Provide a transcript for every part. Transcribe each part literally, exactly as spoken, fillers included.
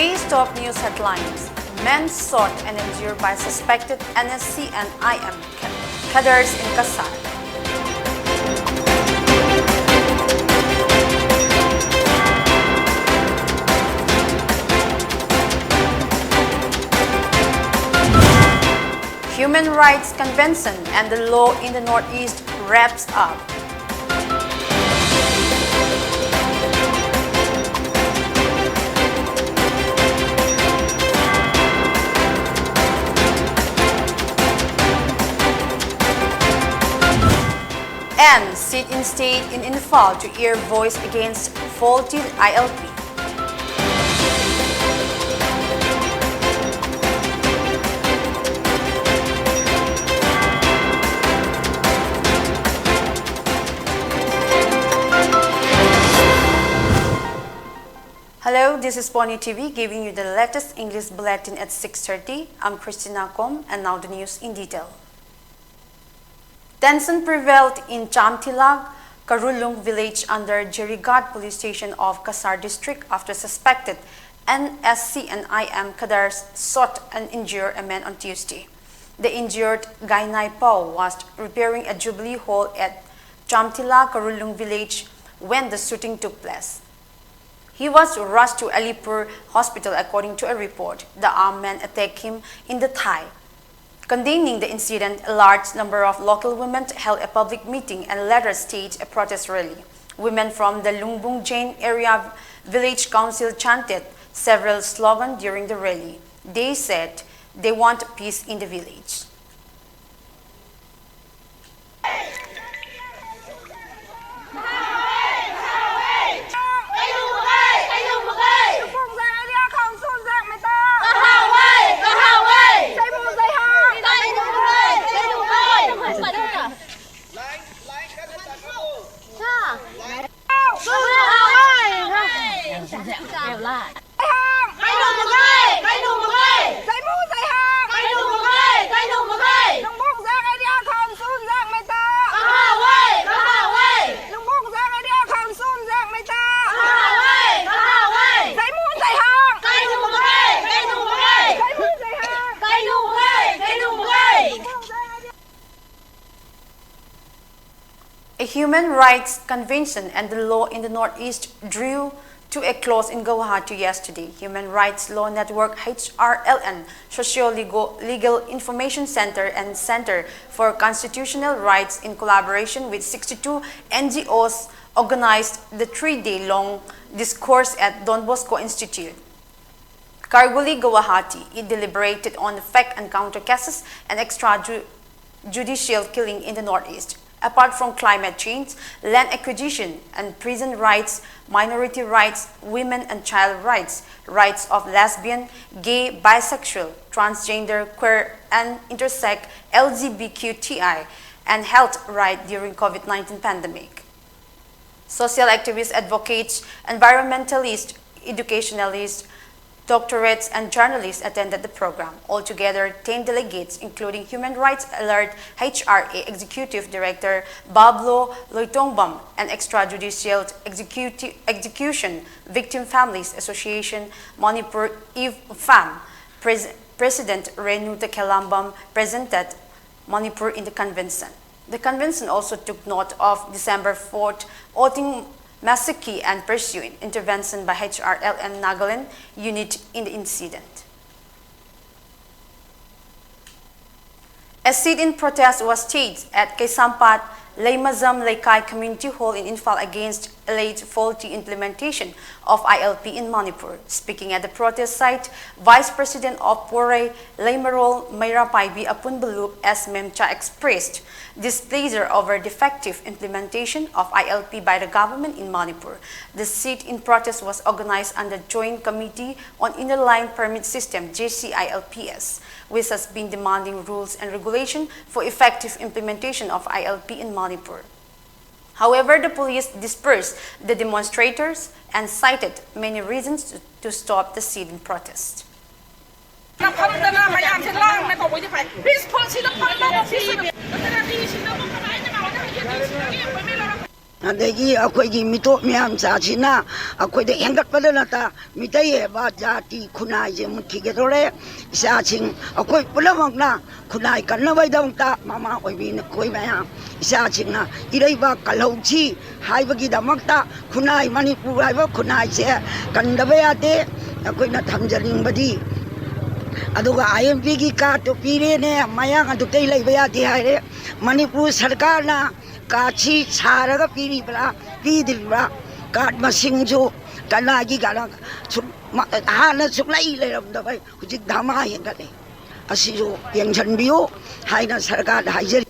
Today's top news headlines. Men shot and injured by suspected N S C and I M ca- cadres in Kasar. Human Rights Convention and the law in the Northeast wraps up. And sit-in state in Imphal to hear voice against faulty I L P. Hello, this is Pony T V giving you the latest English bulletin at six thirty. I'm Christina Kom, and now the news in detail. Tension prevailed in Chamtila Karulung village under Jirighat police station of Kasar district after suspected N S C and I M cadres shot and injured a man on Tuesday. The injured Gainai Pao was repairing a jubilee hall at Chamtila Karulung village when the shooting took place. He was rushed to Alipur Hospital according to a report. The armed man attacked him in the thigh. Condemning the incident, a large number of local women held a public meeting and later staged a protest rally. Women from the Lungbung Jain area village council chanted several slogans during the rally. They said they want peace in the village. Human Rights Convention and the Law in the Northeast drew to a close in Guwahati yesterday. Human Rights Law Network, H R L N, socio-legal legal information center and Center for Constitutional Rights, in collaboration with sixty-two N G Os, organized the three-day-long discourse at Don Bosco Institute, Kharghuli, Guwahati. It deliberated on the fact and counter cases and extrajudicial killing in the Northeast. Apart from climate change, land acquisition and prison rights, minority rights, women and child rights, rights of lesbian, gay, bisexual, transgender, queer and intersex, L G B T Q I, and health right during COVID nineteen pandemic. Social activists, advocates, environmentalists, educationalists, doctorates, and journalists attended the program. Altogether, ten delegates, including Human Rights Alert, H R A Executive Director Bablo Loitongbam and Extrajudicial Executi-, Execution Victim Families Association Manipur, if fam, Pres-, President Renu Takhelambam, presented Manipur in the convention. The convention also took note of December fourth Oting Masaki and pursuing intervention by H R L N Nagaland unit in the incident. A sit-in protest was staged at Kaisampat Leimazam Leikai Community Hall in Imphal against alleged faulty implementation of I L P in Manipur. Speaking at the protest site, Vice President of Porei Leimarol Meira Paibi Apunbalup S Memcha expressed displeasure over defective implementation of I L P by the government in Manipur. The sit-in protest was organized under Joint Committee on Inner Line Permit System, J C I L P S, which has been demanding rules and regulation for effective implementation of I L P in Manipur. However, the police dispersed the demonstrators and cited many reasons to, to stop the sit-in protest. ꯑꯗꯒꯤ ꯑꯩꯈꯣꯏꯒꯤ ꯃꯤꯇꯣꯞ ꯃꯤꯌꯥꯝ ꯆꯥꯁꯤꯅ ꯑꯩꯈꯣꯏꯗ ꯍꯦꯟꯒꯠꯄꯗ ꯅꯠꯇ ꯃꯤꯇꯩ ꯍꯥꯏꯕ ꯖꯥꯇꯤ ꯈꯨꯟꯅꯥꯏꯁꯦ ꯃꯨꯠꯈꯤꯒꯗꯧꯔꯦ꯫ ꯏꯆꯥꯁꯤꯡ ꯑꯩꯈꯣꯏ ꯄꯨꯝꯅꯃꯛꯅ ꯈꯨꯟꯅꯥꯏ ꯀꯟꯅꯕꯒꯤꯗꯃꯛꯇ ꯃꯃꯥ ꯑꯣꯏꯕꯤ ꯑꯩꯈꯣꯏ ꯃꯌꯥꯝ ꯏꯆꯥꯁꯤꯡꯅ ꯏꯔꯩꯕꯥꯛ ꯀꯜꯍꯧꯁꯤ ꯍꯥꯏꯕꯒꯤꯗꯃꯛꯇ ꯈꯨꯟꯅꯥꯏ ꯃꯅꯤꯄꯨꯔ ꯍꯥꯏꯕ ꯈꯨꯟꯅꯥꯏꯁꯦ ꯀꯟꯗꯕ ꯌꯥꯗꯦ꯫ ꯑꯩꯈꯣꯏꯅ ꯊꯝꯖꯅꯤꯡꯕꯗꯤ ꯑꯗꯨꯒ ꯑꯥꯏ ꯑꯦꯝ ꯄꯤꯒꯤ ꯀꯥꯔꯠꯇꯨ ꯄꯤꯔꯦꯅꯦ, ꯃꯌꯥꯡ ꯑꯗꯨ ꯀꯩ ꯂꯩꯕ ꯌꯥꯗꯦ ꯍꯥꯏꯔꯦ꯫ ꯃꯅꯤꯄꯨꯔ ꯁꯔꯀꯥꯔꯅ ꯀꯥꯔꯠꯁꯤ ꯁꯥꯔꯒ ꯄꯤꯔꯤꯕ꯭ꯔꯥ, ꯄꯤꯗ꯭ꯔꯤꯕ꯭ꯔꯥ? ꯀꯥꯔꯠ ꯃꯁꯤꯡꯁꯨ ꯀꯅꯥꯒꯤ ꯀꯥꯔꯠ ꯁꯨꯛ-, ꯃ-, ꯍꯥꯟꯅ ꯁꯨꯛꯂꯩ ꯂꯩꯔꯝꯗꯕ ꯍꯧꯖꯤꯛ ꯙꯃꯥ ꯍꯦꯟꯒꯠꯂꯦ꯫ ꯑꯁꯤꯁꯨ ꯌꯦꯡꯁꯤꯟꯕꯤꯌꯨ ꯍꯥꯏꯅ ꯁꯔꯀꯥꯔꯗ ꯍꯥꯏꯖꯔꯤ꯫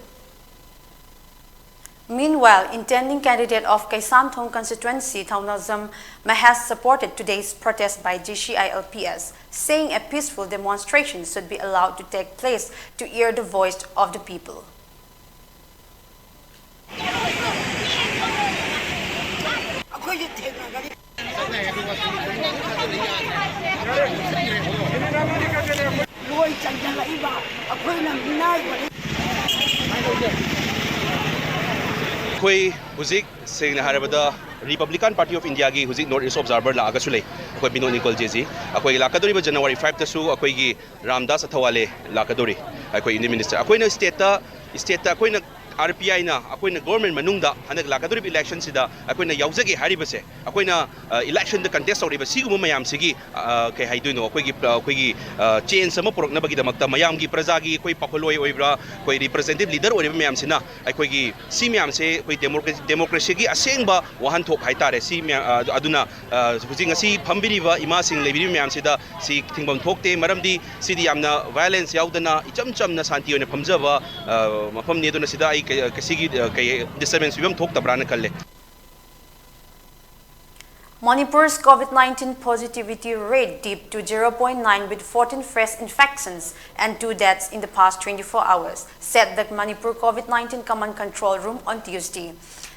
Meanwhile, intending candidate of Kaisamthong constituency, Thaunajam Mahesh, supported today's protest by J C I L P S, saying a peaceful demonstration should be allowed to take place to hear the voice of the people. ꯑꯩꯈꯣꯏꯁꯨ ꯊꯦꯡꯅꯒꯅꯤ꯫ ꯂꯣꯏ ꯆꯟꯁꯤꯜꯂꯛꯏꯕ ꯑꯩꯈꯣꯏꯅ ꯃꯤꯅꯥꯏ ꯑꯣꯏꯔꯦ꯫ ꯑꯩꯈꯣꯏ ꯍꯧꯖꯤꯛ ꯁꯦꯡꯅ ꯍꯥꯏꯔꯕꯗ Republican Party of Indiaꯒꯤ ꯍꯧꯖꯤꯛ North East Observer ꯂꯥꯛꯑꯒꯁꯨ ꯂꯩ, ꯑꯩꯈꯣꯏ ꯕꯤꯅꯣꯗ ꯅꯤꯀꯣꯜꯖꯦꯖꯤ꯫ ꯑꯩꯈꯣꯏ ꯂꯥꯛꯀꯗꯧꯔꯤꯕ January fiveꯇꯁꯨ ꯑꯩꯈꯣꯏꯒꯤ ꯔꯥꯝꯗꯥꯁ ꯑꯊꯋꯥꯂꯦ ꯂꯥꯛꯀꯗꯧꯔꯤ, ꯑꯩꯈꯣꯏ Union Minister꯫ ꯑꯩꯈꯣꯏꯅ stateꯇ stateꯇ ꯑꯩꯈꯣꯏꯅ RPIꯅ ꯑꯩꯈꯣꯏꯅ government ꯃꯅꯨꯡꯗ ꯍꯟꯗꯛ ꯂꯥꯛꯀꯗꯧꯔꯤꯕ electionꯁꯤꯗ ꯑꯩꯈꯣꯏꯅ ꯌꯥꯎꯖꯒꯦ ꯍꯥꯏꯔꯤꯕꯁꯦ, ꯑꯩꯈꯣꯏꯅ electionꯗ contest ꯇꯧꯔꯤꯕ ꯁꯤꯒꯨꯝꯕ ꯃꯌꯥꯝꯁꯤꯒꯤ ꯀꯩ ꯍꯥꯏꯗꯣꯏꯅꯣ, ꯑꯩꯈꯣꯏꯒꯤ ꯑꯩꯈꯣꯏꯒꯤ change ꯑꯃ ꯄꯨꯔꯛꯅꯕꯒꯤꯗꯃꯛꯇ, ꯃꯌꯥꯝꯒꯤ ꯄ꯭ꯔꯖꯥꯒꯤ ꯑꯩꯈꯣꯏ ꯄꯥꯈꯣꯜꯂꯣꯏ ꯑꯣꯏꯕ꯭ꯔꯥ, ꯑꯩꯈꯣꯏ representative leader ꯑꯣꯏꯔꯤꯕ ꯃꯌꯥꯝꯁꯤꯅ ꯑꯩꯈꯣꯏꯒꯤ ꯁꯤ ꯃꯌꯥꯝꯁꯦ ꯑꯩꯈꯣꯏ democracy democracyꯒꯤ ꯑꯁꯦꯡꯕ ꯋꯥꯍꯟꯊꯣꯛ ꯍꯥꯏꯇꯥꯔꯦ꯫ ꯁꯤ ꯃꯌꯥꯝ ꯑꯗꯨꯅ ꯍꯧꯖꯤꯛ ꯉꯁꯤ ꯐꯝꯕꯤꯔꯤꯕ ꯏꯃꯥꯁꯤꯡ ꯂꯩꯕꯤꯔꯤꯕ ꯃꯌꯥꯝꯁꯤꯗ ꯁꯤ ꯊꯤꯡꯐꯝ ꯊꯣꯛꯇꯦ꯫ ꯃꯔꯝꯗꯤ ꯁꯤꯗꯤ ꯌꯥꯝꯅ violence ꯌꯥꯎꯗꯅ ꯏꯆꯝ ꯆꯝꯅ ꯁꯥꯟꯇꯤ ꯑꯣꯏꯅ ꯐꯝꯖꯕ ꯃꯐꯝꯅꯤ꯫ ꯑꯗꯨꯅ ꯁꯤꯗ ꯑꯩ ꯀꯩ- ꯁꯤꯒꯤ ꯀꯩ disturbance ꯐꯤꯕꯝ ꯊꯣꯛꯇꯕ꯭ꯔꯥꯅ ꯈꯜꯂꯦ꯫ Manipur's COVID nineteen positivity rate dipped to zero point nine with fourteen fresh infections and two deaths in the past twenty-four hours, said the Manipur COVID nineteen Command Control Room on Tuesday.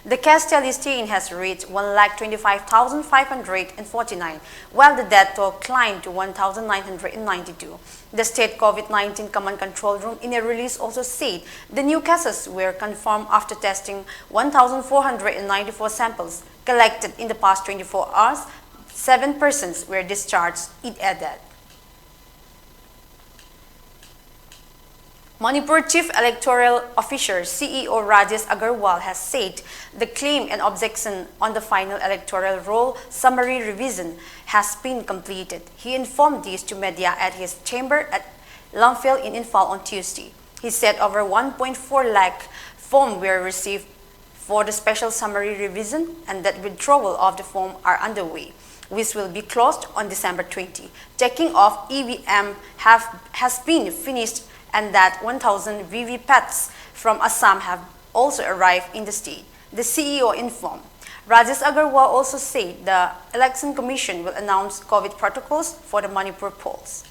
The case tally has reached one lakh twenty-five thousand five hundred forty-nine, while the death toll climbed to one thousand nine hundred ninety-two. The state COVID nineteen Command Control Room in a release also said the new cases were confirmed after testing one thousand four hundred ninety-four samples collected in the past twenty-four hours. Seven persons were discharged, it added. Manipur Chief Electoral Officer, C E O Rajesh Agarwal, has said the claim and objection on the final electoral roll summary revision has been completed. He informed this to media at his chamber at Lamphel in Imphal on Tuesday. He said over one point four lakh forms were received for the special summary revision and that withdrawal of the form are underway, which will be closed on December twenty. Checking of E V M have, has been finished and that one thousand V V P A Ts from Assam have also arrived in the state, the C E O informed. Rajesh Agarwal also said the Election Commission will announce COVID protocols for the Manipur polls.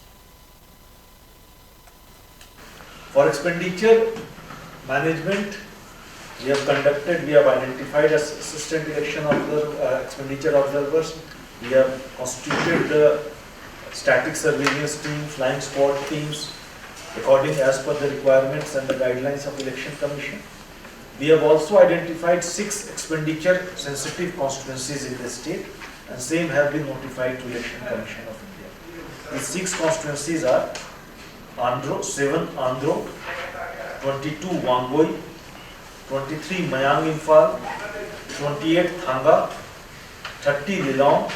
For expenditure management, we have conducted, we have identified as assistant election observer, uh, expenditure observers. We have constituted the static surveillance team, flying squad teams, according as per the requirements and the guidelines of Election Commission. We have also identified six expenditure sensitive constituencies in the state, and same have been notified to Election Commission of India. These six constituencies are Andro, seven Andro, twenty-two Wangoi, twenty-three Mayang Imphal, twenty-eight Thanga, thirty Lilong,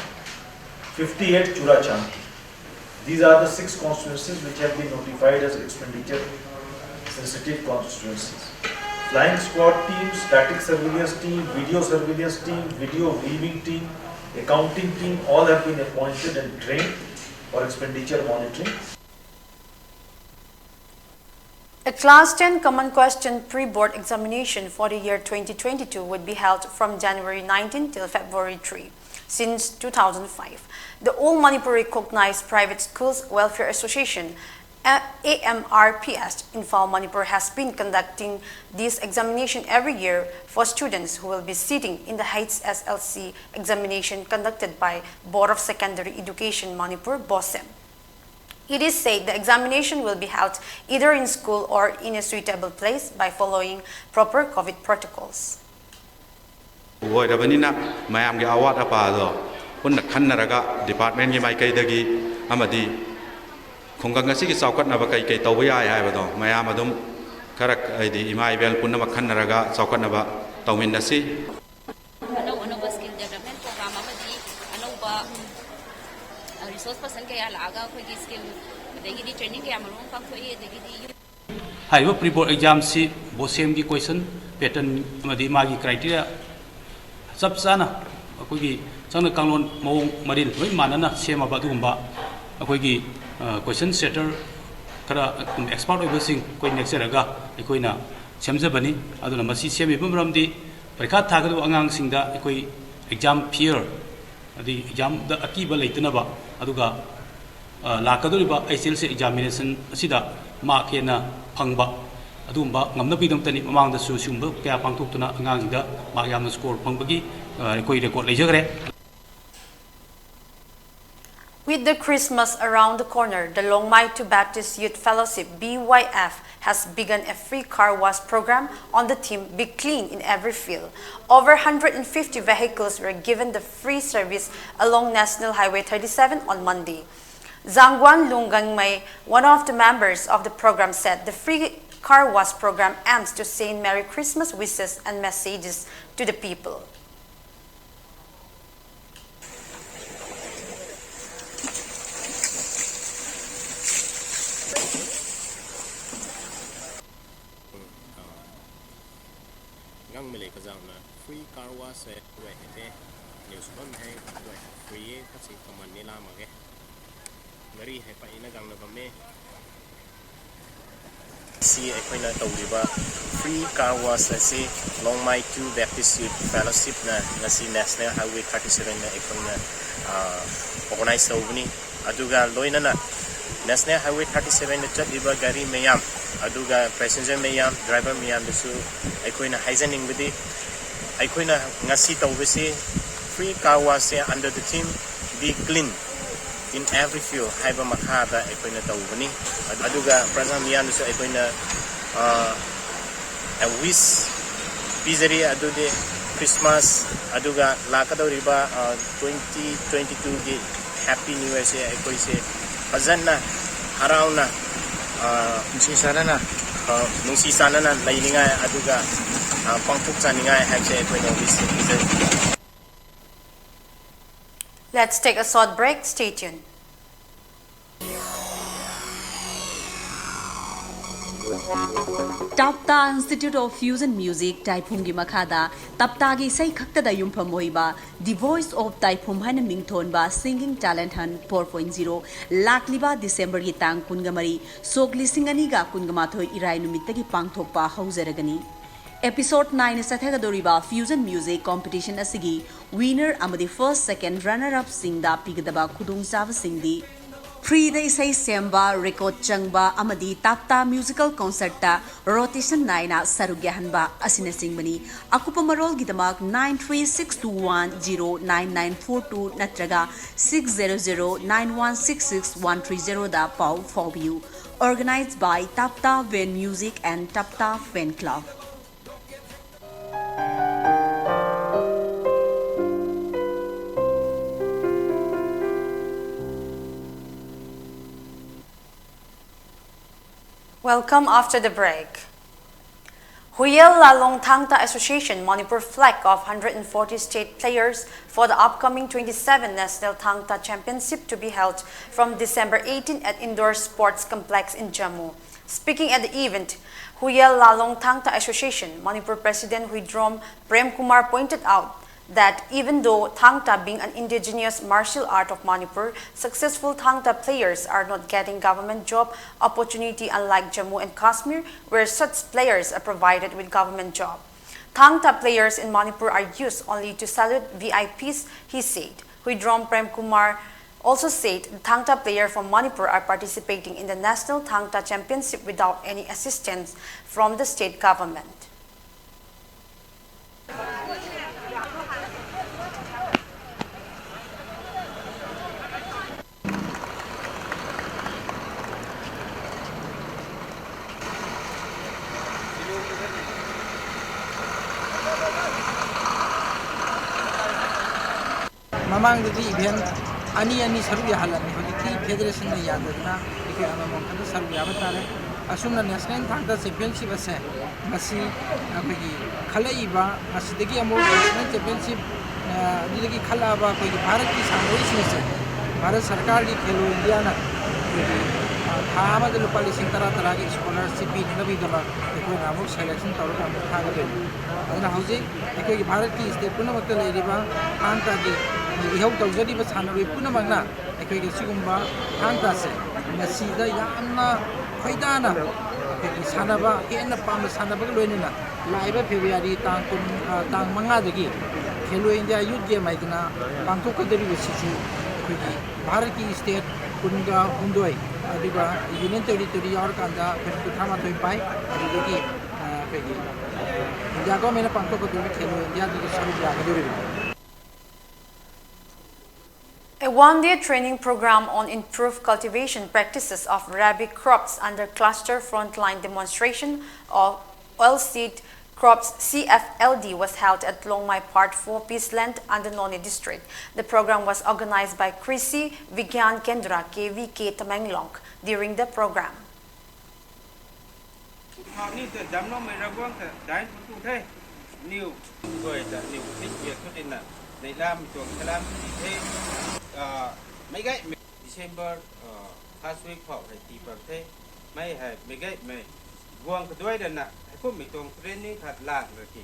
fifty-eight Churachandpur. These are the six constituencies which have been notified as expenditure sensitive constituencies. Flying squad team, static surveillance team, video surveillance team, video viewing team, accounting team, all have been appointed and trained for expenditure monitoring. A Class ten Common Question pre-board examination for the year twenty twenty-two would be held from January nineteen till February three. Since two thousand five, the All Manipur Recognized Private Schools Welfare Association, A M R P S, Imphal, Manipur has been conducting this examination every year for students who will be sitting in the H S L C examination conducted by Board of Secondary Education Manipur, BOSEM. It is said the examination will be held either in school or in a suitable place by following proper COVID protocols. ꯑꯣꯏꯔꯕꯅꯤꯅ ꯃꯌꯥꯝꯒꯤ ꯑꯋꯥꯠ ꯑꯄꯥꯗꯣ ꯄꯨꯟꯅ ꯈꯟꯅꯔꯒ departmentꯀꯤ ꯃꯥꯏꯀꯩꯗꯒꯤ ꯑꯃꯗꯤ ꯈꯨꯡꯒꯪ ꯑꯁꯤꯒꯤ ꯆꯥꯎꯈꯠꯅꯕ ꯀꯩ ꯀꯩ ꯇꯧꯕ ꯌꯥꯏ ꯍꯥꯏꯕꯗꯣ ꯃꯌꯥꯝ ꯑꯗꯨꯝ ꯈꯔ ꯍꯥꯏꯗꯤ ꯏꯃꯥ ꯏꯕꯦꯜ ꯄꯨꯝꯅꯃꯛ ꯈꯟꯅꯔꯒ ꯆꯥꯎꯈꯠꯅꯕ ꯇꯧꯃꯤꯟꯅꯁꯤ꯫ ꯑꯅꯧ ꯑꯅꯧꯕ skill development program ꯑꯃꯗꯤ ꯑꯅꯧꯕ resource person ꯀꯌꯥ ꯂꯥꯛꯑꯒ ꯑꯩꯈꯣꯏꯒꯤ skill ꯑꯗꯒꯤꯗꯤ training ꯀꯌꯥ ꯃꯔꯨꯝ ꯑꯃ ꯄꯥꯡꯊꯣꯛꯏ꯫ ꯑꯗꯒꯤꯗꯤ ꯍꯥꯏꯔꯤꯕ pre board examꯁꯤ BOSEMꯒꯤ question pattern ꯑꯃꯗꯤ ꯃꯥꯒꯤ criteria ꯆꯞ ꯆꯥꯅ ꯑꯩꯈꯣꯏꯒꯤ ꯆꯪꯅ ꯀꯥꯡꯂꯣꯟ ꯃꯑꯣꯡ ꯃꯔꯤꯜ ꯂꯣꯏ ꯃꯥꯟꯅꯅ ꯁꯦꯝꯃꯕ ꯑꯗꯨꯒꯨꯝꯕ ꯑꯩꯈꯣꯏꯒꯤ question setter ꯈꯔ ꯑꯗꯨꯝ expert ꯑꯣꯏꯕꯁꯤꯡ ꯑꯩꯈꯣꯏ ꯅꯦꯛꯆꯔꯒ ꯑꯩꯈꯣꯏꯅ ꯁꯦꯝꯖꯕꯅꯤ꯫ ꯑꯗꯨꯅ ꯃꯁꯤ ꯁꯦꯝꯃꯤꯕ ꯃꯔꯝꯗꯤ ꯄꯔꯤꯈꯥ ꯊꯥꯒꯗꯧꯕ ꯑꯉꯥꯡꯁꯤꯡꯗ ꯑꯩꯈꯣꯏ exam fear ꯑꯗꯒꯤ examꯗ ꯑꯀꯤꯕ ꯂꯩꯇꯅꯕ ꯑꯗꯨꯒ ꯂꯥꯛꯀꯗꯧꯔꯤꯕ HSLC examination ꯑꯁꯤꯗ mark ꯍꯦꯟꯅ ꯐꯪꯕ ꯑꯗꯨꯒꯨꯝꯕ ꯉꯝꯅꯕꯒꯤꯗꯃꯛꯇꯅꯤ꯫ ꯃꯃꯥꯡꯗꯁꯨ ꯁꯤꯒꯨꯝꯕ ꯀꯌꯥ ꯄꯥꯡꯊꯣꯛꯇꯨꯅ ꯑꯉꯥꯡꯁꯤꯡꯗ mark ꯌꯥꯝꯅ score ꯐꯪꯕꯒꯤ ꯑꯩꯈꯣꯏ record ꯂꯩꯖꯈ꯭ꯔꯦ꯫ With the Christmas around the corner, the Longmaitu Baptist Youth Fellowship, B Y F, has begun a free car wash program on the theme Be Clean in Every Field. Over one hundred fifty vehicles were given the free service along National Highway thirty-seven on Monday. Zangwan Lungangmei, one of the members of the program, said the free car wash program aims to send Merry Christmas wishes and messages to the people. Gang mele kazang na free car wash hai, wai hai te, news bam hai, wai hai free hai, kasi kaman ni lama ge. Gari hai pa ina gang na bam hai. ꯁꯤ ꯑꯩꯈꯣꯏꯅ ꯇꯧꯔꯤꯕ free car wash ꯑꯁꯤ ꯂꯣꯡꯃꯥꯏ two Baptist Youth Fellowshipꯅ ꯉꯁꯤ National Highway thirty sevenꯗ ꯑꯩꯈꯣꯏꯅ organize ꯇꯧꯕꯅꯤ꯫ ꯑꯗꯨꯒ ꯂꯣꯏꯅꯅ National Highway thirty sevenꯗ ꯆꯠꯂꯤꯕ ꯒꯥꯔꯤ ꯃꯌꯥꯝ, ꯑꯗꯨꯒ passenger ꯃꯌꯥꯝ, driver ꯃꯌꯥꯝꯗꯁꯨ ꯑꯩꯈꯣꯏꯅ ꯍꯥꯏꯖꯅꯤꯡꯕꯗꯤ, ꯑꯩꯈꯣꯏꯅ ꯉꯁꯤ ꯇꯧꯕꯁꯤ free car washꯁꯦ under the theme "Be clean in every field" ꯍꯥꯏꯕ ꯃꯈꯥꯗ ꯑꯩꯈꯣꯏꯅ ꯇꯧꯕꯅꯤ꯫ ꯑꯗꯨꯒ ꯄ꯭ꯔꯖꯥ ꯃꯤꯌꯥꯝꯗꯁꯨ ꯑꯩꯈꯣꯏꯅ wish ꯄꯤꯖꯔꯤ꯫ ꯑꯗꯨꯗꯤ Christmas ꯑꯗꯨꯒ ꯂꯥꯛꯀꯗꯧꯔꯤꯕ twenty twenty twoꯒꯤ Happy New Yearꯁꯦ ꯑꯩꯈꯣꯏꯁꯦ ꯐꯖꯅ, ꯍꯔꯥꯎꯅ, ꯅꯨꯡꯁꯤ ꯆꯥꯟꯅꯅ, ꯅꯨꯡꯁꯤ ꯆꯥꯟꯅꯅ ꯂꯩꯅꯤꯡꯉꯥꯏ, ꯑꯗꯨꯒ ꯄꯥꯡꯊꯣꯛꯆꯅꯤꯡꯉꯥꯏ ꯍꯥꯏꯕꯁꯦ ꯑꯩꯈꯣꯏꯅ wish ꯄꯤꯖꯔꯤ꯫ Let's take a short break. Stay tuned. Tapta Institute of Fusion Music ꯇꯥꯏꯐꯨꯝꯒꯤ ꯃꯈꯥꯗ ꯇꯞꯇꯥꯒꯤ ꯏꯁꯩ ꯈꯛꯇꯗ ꯌꯨꯝꯐꯝ ꯑꯣꯏꯕ The Voice of ꯇꯥꯏꯐꯨꯝ ꯍꯥꯏꯅ ꯃꯤꯡꯊꯣꯟꯕ Singing Talent Hunt four point zero ꯂꯥꯛꯂꯤꯕ ꯗꯤꯁꯦꯝꯕꯔꯒꯤ ꯇꯥꯡ ꯀꯨꯟꯒ ꯃꯔꯤ, ꯁꯣꯛ ꯂꯤꯁꯤꯡ ꯑꯅꯤꯒ ꯀꯨꯟꯒ ꯃꯥꯊꯣꯏ ꯏꯔꯥꯏ ꯅꯨꯃꯤꯠꯇꯒꯤ ꯄꯥꯡꯊꯣꯛꯄ ꯍꯧꯖꯔꯒꯅꯤ꯫ Episode nine ꯆꯠꯊꯒꯗꯧꯔꯤꯕ Fusion Music Competition ꯑꯁꯤꯒꯤ winner ꯑꯃꯗꯤ first, second, runner upꯁꯤꯡꯗ ꯄꯤꯒꯗꯕ ꯈꯨꯗꯣꯡꯆꯥꯕꯁꯤꯡꯗꯤ: freeꯗ ꯏꯁꯩ ꯁꯦꯝꯕ, record ꯆꯪꯕ ꯑꯃꯗꯤ ꯇꯥꯞꯇꯥ musical concertꯇ rotation ꯅꯥꯏꯅ ꯁꯔꯨꯛ ꯌꯥꯍꯟꯕ ꯑꯁꯤꯅꯆꯤꯡꯕꯅꯤ꯫ ꯑꯀꯨꯞꯄ ꯃꯔꯣꯜꯒꯤꯗꯃꯛ nine three six two one zero nine nine four two ꯅꯠꯇ꯭ꯔꯒ six zero zero nine one six six one three zeroꯗ ꯄꯥꯎ ꯐꯥꯎꯕꯤꯌꯨ꯫ Organized by Tapta Van Music and Tapta Fan Club. Welcome after the break. Huyel Lalong Thangta Association Manipur flag off hundred and forty state players for the upcoming twenty-seven National Thangta Championship to be held from December eighteen at Indoor Sports Complex in Jammu. Speaking at the event, Huyel Lalong Thangta Association Manipur President Huidrom Prem Kumar pointed out that even though Thangta being an indigenous martial art of Manipur, successful Thangta players are not getting government job opportunity unlike Jammu and Kashmir, where such players are provided with government job. Thangta players in Manipur are used only to salute V I Ps, he said. Huidrom Prem Kumar also said Thangta players from Manipur are participating in the National Thangta Championship without any assistance from the state government. ꯃꯃꯥꯡꯗꯗꯤ event ꯑꯅꯤ ꯑꯅꯤ ꯁꯔꯨꯛ ꯌꯥꯍꯜꯂꯝꯃꯤ꯫ ꯍꯧꯖꯤꯛꯇꯤ ꯐꯦꯗꯔꯦꯁꯟꯅ ꯌꯥꯗꯗꯅ ꯑꯩꯈꯣꯏ ꯑꯃꯃꯝ ꯈꯛꯇ ꯁꯔꯨꯛ ꯌꯥꯕ ꯇꯥꯔꯦ꯫ ꯑꯁꯨꯝꯅ ꯅꯦꯁꯅꯦꯜ ꯊꯥꯛꯇ ꯆꯦꯝꯄꯤꯌꯟꯁꯤꯞ ꯑꯁꯦ ꯉꯁꯤ ꯑꯩꯈꯣꯏꯒꯤ ꯈꯜꯂꯛꯏꯕ, ꯉꯁꯤꯗꯒꯤ ꯑꯃꯨꯛ ꯅꯦꯁꯅꯦꯜ ꯆꯦꯝꯄꯤꯌꯟꯁꯤꯞ ꯑꯗꯨꯗꯒꯤ ꯈꯜꯂꯛꯑꯕ ꯑꯩꯈꯣꯏꯒꯤ ꯚꯥꯔꯠꯀꯤ ꯁꯥꯟꯅꯔꯣꯏꯁꯤꯡ ꯑꯁꯦ ꯚꯥꯔꯠ ꯁꯔꯀꯥꯔꯒꯤ ꯈꯦꯂꯣ ꯏꯟꯗꯤꯌꯥꯅ ꯑꯩꯈꯣꯏꯒꯤ ꯊꯥ ꯑꯃꯗ ꯂꯨꯄꯥ ꯂꯤꯁꯤꯡ ꯇꯔꯥ ꯇꯔꯥꯒꯤ ꯁ꯭ꯀꯣꯂꯔꯁꯤꯞ ꯄꯤꯅꯅꯕꯒꯤꯗꯃꯛ ꯑꯩꯈꯣꯏꯅ ꯑꯃꯨꯛ ꯁꯦꯂꯦꯛꯁꯟ ꯇꯧꯔꯒ ꯑꯃꯨꯛ ꯊꯥꯒꯗꯣꯏꯅꯤ꯫ ꯑꯗꯨꯅ ꯍꯧꯖꯤꯛ ꯑꯩꯈꯣꯏꯒꯤ ꯚꯥꯔꯠꯀꯤ ꯁ꯭ꯇꯦꯠ ꯄꯨꯝꯅꯃꯛꯇ ꯂꯩꯔꯤꯕ ꯊꯥꯡ ꯇꯥꯒꯤ ꯏꯍꯧ ꯇꯧꯖꯔꯤꯕ ꯁꯥꯟꯅꯔꯣꯏ ꯄꯨꯝꯅꯃꯛꯅ ꯑꯩꯈꯣꯏꯒꯤ ꯁꯤꯒꯨꯝꯕ ꯊꯥꯡ ꯇꯥꯁꯦ ꯃꯁꯤꯗ ꯌꯥꯝꯅ ꯈꯣꯏꯗꯥꯅ ꯑꯩꯈꯣꯏꯒꯤ ꯁꯥꯟꯅꯕ ꯍꯦꯟꯅ ꯄꯥꯝꯅ ꯁꯥꯟꯅꯕꯒ ꯂꯣꯏꯅꯅ ꯂꯥꯛꯏꯕ ꯐꯦꯕ꯭ꯔꯨꯋꯥꯔꯤ ꯇꯥꯡ ꯀꯨꯟ, ꯑ, ꯇꯥꯡ ꯃꯉꯥꯗꯒꯤ ꯈꯦꯂꯣ ꯏꯟꯗꯤꯌꯥ ꯌꯨꯠ ꯒꯦꯝ ꯍꯥꯏꯗꯅ ꯄꯥꯡꯊꯣꯛꯀꯗꯧꯔꯤꯕꯁꯤꯁꯨ ꯑꯩꯈꯣꯏꯒꯤ ꯚꯥꯔꯠꯀꯤ ꯁ꯭ꯇꯦꯠ ꯀꯨꯟꯒ ꯍꯨꯝꯗꯣꯏ ꯑꯗꯨꯒ ꯌꯨꯅꯤꯌꯟ ꯇꯦꯔꯤꯇꯣꯔꯤ ꯌꯥꯎꯔꯀꯥꯟꯗ ꯑꯩꯈꯣꯏ ꯀꯨꯟꯊ꯭ꯔꯥ ꯃꯥꯊꯣꯏ ꯄꯥꯏ꯫ ꯑꯗꯨꯗꯒꯤ ꯑ, ꯑꯩꯈꯣꯏꯒꯤ ꯏꯟꯗꯤꯌꯥ ꯒꯣꯔꯃꯦꯟꯅ ꯄꯥꯡꯊꯣꯛꯀꯗꯧꯔꯤꯕ ꯈꯦꯂꯣ ꯏꯟꯗꯤꯌꯥꯗꯨꯗ ꯁꯔꯨꯛ ꯌꯥꯒꯗꯧꯔꯤꯕꯅꯤ꯫ A one-day training program on improved cultivation practices of rabi crops under cluster frontline demonstration of oilseed crops C F L D was held at Longmai Part four Peace Land under Noney District. The program was organized by Krishi Vigyan Kendra, K V K, Tamenglong. During the program, Thao ni te dam no mai ra guang te dai tu tu the. Niu. Goi ta niu tik ye tu din na. Nei lam tuang salam ti the. Ah, mai gai mai December, ah, first week phau hai ti par the. Mai hai mai gai mai guang ka duai da na. Hai kum mai tuang training khat lang ra ki.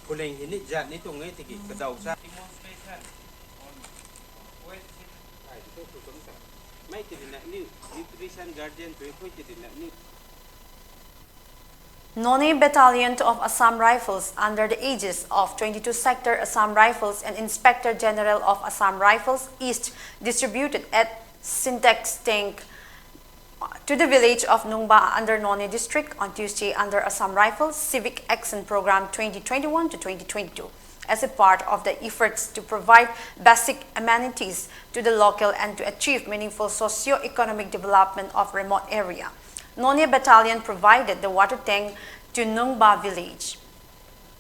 Kuleng hini jat ni tungai tiki kadau sa. Demonstration on West Sixth. Ai, itu tu tong sa. Mai tiri na ni nutrition guardian tu koi tiri na ni. Noney Battalion of Assam Rifles under the aegis of twenty-two Sector Assam Rifles and Inspector General of Assam Rifles East distributed at Sintex tank to the village of Nungba under Noney District on Tuesday under Assam Rifles Civic Action Program twenty twenty-one to twenty twenty-two as a part of the efforts to provide basic amenities to the local and to achieve meaningful socio-economic development of remote area. Noney Battalion provided the water tank to Nungba village.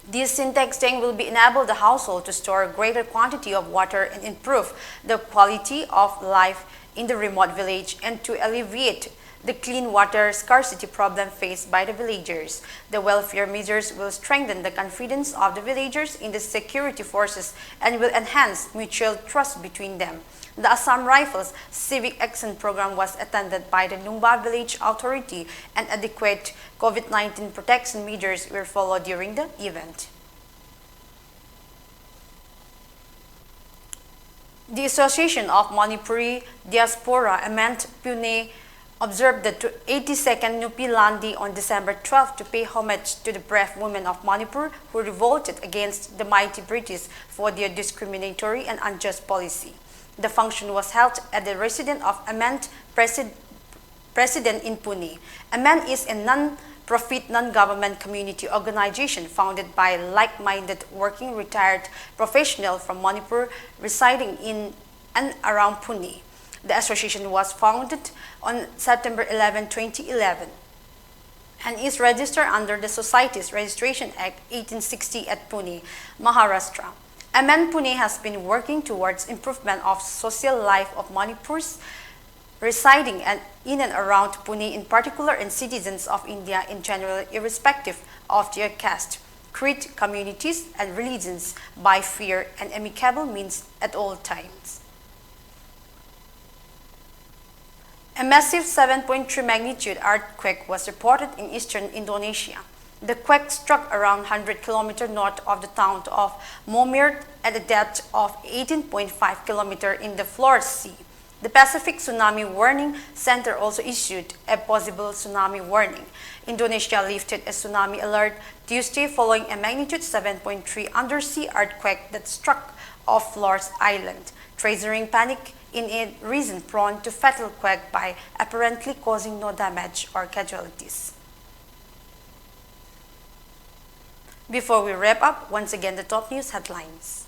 This Sintex tank will be enable the household to store a greater quantity of water and improve the quality of life in the remote village and to alleviate the clean water scarcity problem faced by the villagers. The welfare measures will strengthen the confidence of the villagers in the security forces and will enhance mutual trust between them. The Assam Rifles Civic Action Program was attended by the Nungba Village Authority and adequate COVID nineteen protection measures were followed during the event. The Association of Manipuri Diaspora, AMAND Pune, observed the tw- eighty-second Nupi Landi on December twelfth to pay homage to the brave women of Manipur who revolted against the mighty British for their discriminatory and unjust policy. The function was held at the residence of AMAND President President in Pune. AMAND is a non-profit, non-government community organization founded by like-minded working retired professional from Manipur residing in and around Pune. The association was founded on September eleven, twenty eleven, and is registered under the Societies Registration Act eighteen sixty at Pune, Maharashtra. AMAND Pune has been working towards improvement of social life of Manipurs residing and in and around Pune in particular and citizens of India in general, irrespective of their caste, creed, communities, and religions, by fair and amicable means at all times. A massive seven point three magnitude earthquake was reported in eastern Indonesia. The quake struck around one hundred kilometer north of the town of Momert at a depth of eighteen point five kilometer in the Flores Sea. The Pacific Tsunami Warning Center also issued a possible tsunami warning. Indonesia lifted a tsunami alert Tuesday following a magnitude seven point three undersea earthquake that struck off Flores Island, triggering panic in a region prone to fatal quake by apparently causing no damage or casualties. Before we wrap up, once again the top news headlines.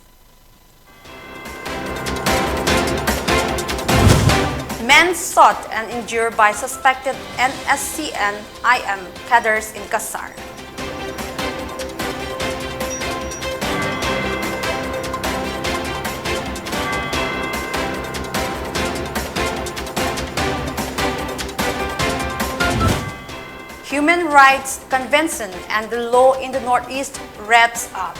Men shot and injured by suspected N S C N I M cadres in Kasar. Human Rights Convention and the law in the Northeast wraps up.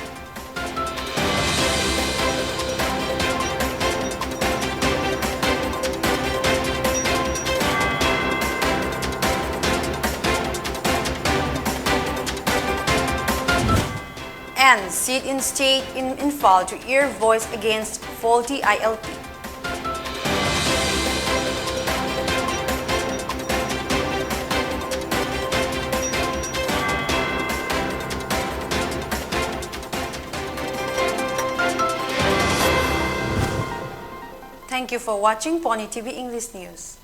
And sit-in state in Imphal to hear voice against faulty I L P. Thank you for watching Pony T V English News.